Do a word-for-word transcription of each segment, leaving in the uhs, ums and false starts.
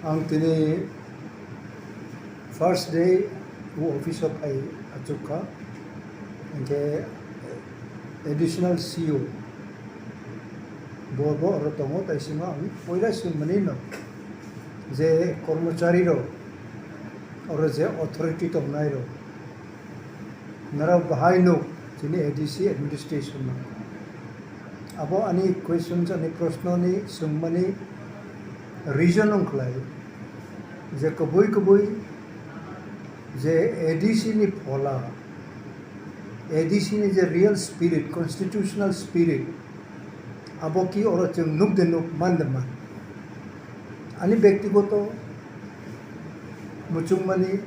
Ang tini first day o office o phai achuk kha, hinkhe additional C O bo, bo oro tongo, tai simo ang poila swngmani no je kormochari rok, oro je authority tongnai rok, nara bahai nuk chini A D C administration no. Abo ani questions, ani proshno ni swngmani reason wngkhlai je kubui kubui je A D C ni phola, A D C ni je real spirit, constitutional spirit, abo ki oro chwng nuk de nuk, man de man. Ani bektigoto muchungmani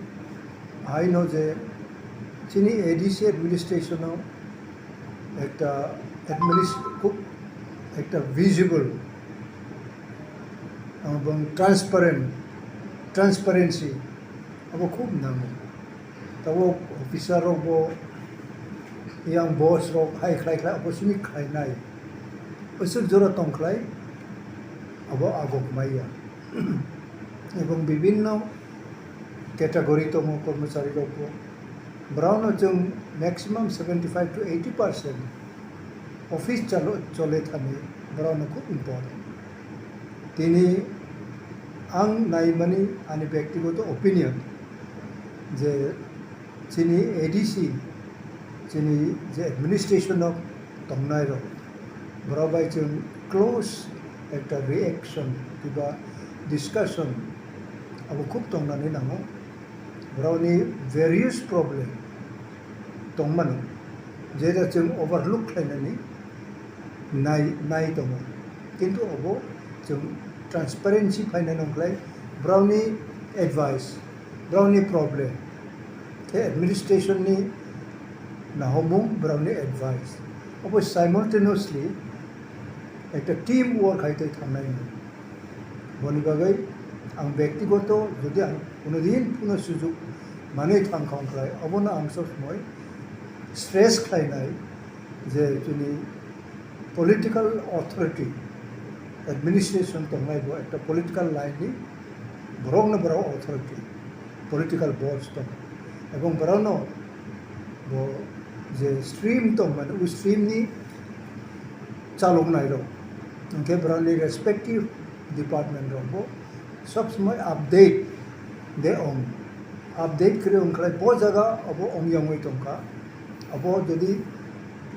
haino je chini A D C administration o ekta administ-, khub ekta visible ebong transparent, transparency abo khub nango. Tabuk officer rok bo, yang boss rok hai khlai khlai abo simi khlainai. Aswk jora tong khlai abo agok maya. Ebong bibinno category tongo kormochari rok bo. Borokno chwng maximum seventy five to eighty percent office chalo-, chole thani borokno khub important. Tini ang naimani ani bektigoto opinion je chini A D C, chini je administration o tongnai rok, borok bai chwng close ekta reaction kiba discussion abo khub tongnani nango. Borokni various problem tongmano, jeta chwng overlook khlainani nai, nai tongo. Kintu obo chwng transparency phainani wngkhlai borokni advice, borokni problem, tei administration ni nahomung borokni advice. Obo simultaneously ekta team work hai tei thangnai. Boni bagwi ang bektigoto jodi ang kuno din phano sujuk manwi thang kha wngkhlai, obono ang sob somoi stress khlainai je chini political authority, administration tongnai bo ekta political line ni borokno borok authority, political boards tongo, ebong borokno bo je stream tongmani, o stream ni chaloknai rok, hinkhe borokni respective department rok bo sob somoi update de ong, update kwrwi wngkhlai bo jaga obo ong yongwi tongkha. Abo jodi,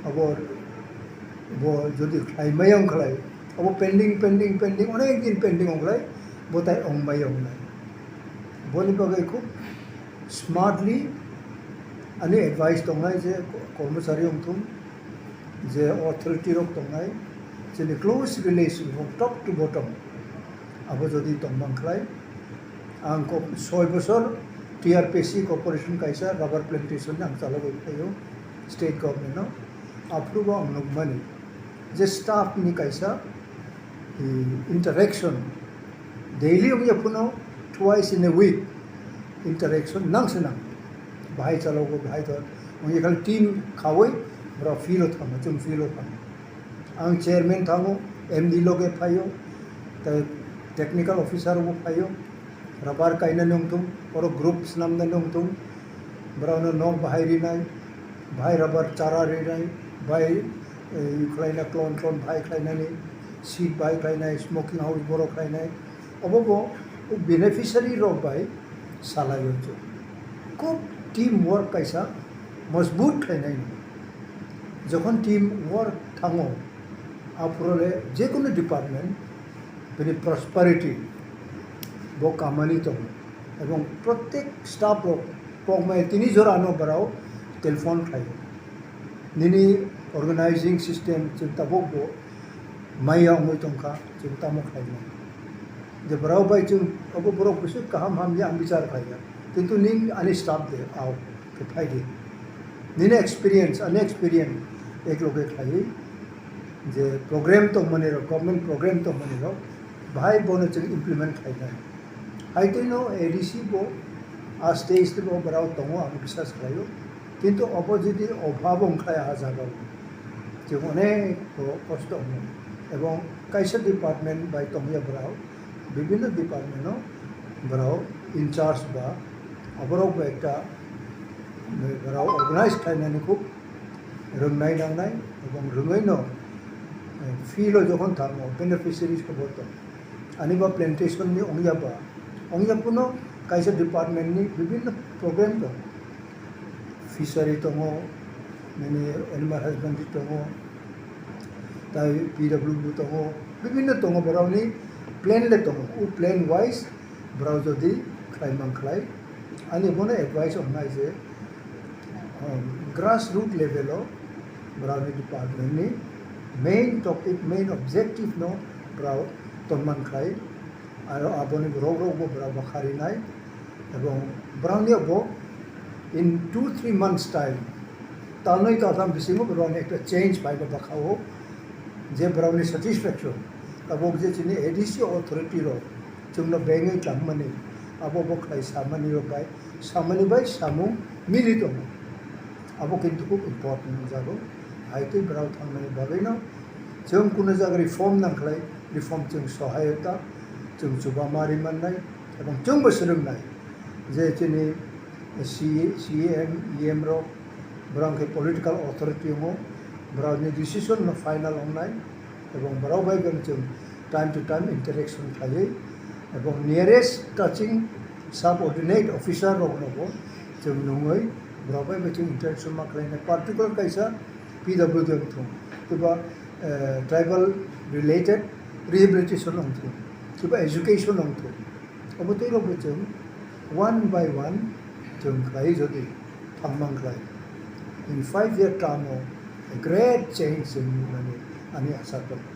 abo bo jodi khlai maya wngkhlai, abo pending, pending, pending, onek din pending wngkhlai, bo tai ong maya wngnai. Boni bagwi khub smartly ani advice tongnai je kormochari wngthung, je authority rok tongnai, chini close relation from top to bottom, abo jodi tongmang khlai, ang kok soi bosor T R P C corporation kaisa rubber plantation ang chalogwi phaio state government no, aphuru bo ang nukmani je staff ni kaisa, eh, interaction daily wngya phano twice in a week interaction nang se nang, bahai chalogo, bahai to wngya khali team khawi borok field o thango, chwng field o thango. Ang chairman thango, M D loge phaio, tei technical officer bo phaio, rubber kainani wngthung, oro group swnamnani wngthung, borokno nok bahai rinai, bahai rubber chara rinai, bahai, eh, khlaina clone clone bahai khlainani, seed bahai khlainai, smoking house borok khlainai, obo bo beneficiary rok bai salaio chwng. Khub team work kaisa mojbut khlainai. Jokhon team work thango, aphuru le jekunu department bini prosperity bo kamani tongo, ebong protek staff rok pokmai tini jora no borok telephone khlai, nini organizing system chwng tabuk bo maya wngwi tongkha, chwng tamo khlainai. Je borok bai chwng abo borok bwswk kaham hamya ang bichar khlaiya, kintu ning ani staff de ao khe phai di. Nini experience, ani experience ekloge khlaiwi je program tongmani rok, government program tongmani rok, bahai bono chwng implement khlainai. Hai twi no A D C bo a stage bo borok tongo, ang biswas khlaio. Kintu obo jodi obhab wngkha a jagao, chwng onek kosto wngo. Ebong kaisa department bai tongya borok, bibhinno department o Borok in charge ba, aborok bo ekta borok organize khlainani khub rwngnai nangnai, ebong rwngwi no field o jokhon thango beneficiaries khe bo tong. Ani ba plantation ni ongya ba, ongya kuno kaisa department ni bibhinno program tong. Fishery tongo, nini animal husbandry tongo, tai P W D tongo, bibhinno tongo, borokni plan le tongo. O plan wise borok jodi khlai man khlai, ani bono advice wngnai je, um, grassroot level o borokni department ni main topic, main objective no borok ton man khlai. Aro aboni borok rok bo borok bo kharinai, ebong borokni bo in two three months time, talnoi taltham bisingo borokni ekta change phaina bwkha o, je borokni satisfaction. Tabuk je chini A D C authority rok chwngno bengwi tangmani, abo bo khlai samani rok bai, samani bai samung mili tongo. Abo kintu khub important wngjago. Hai tei borok thangnani bagwino chwng kuno jaga reform nangkhlai, reform chwng sohayota, chwng chuba ma ri mannai, ebong chwngbo swrwngnai je chini C E, C E M, E M rok, borok khe political authority wngo, borokni decision no final wngnai, ebong borok bai bo chwng time to time interaction khlaiwi, ebong nearest touching subordinate officer rokno bo chwng nungwi borok bai bo chwng interaction ma khlainai, particular kaisa P W D wng thung, kiba, eh, tribal related rehabilitation wng thung, kiba education wng thung. Obo tei rok bo chwng one by one chwng khlai jodi thang man khlai, in five year term o a great change chwng nuknani ani asa tongo.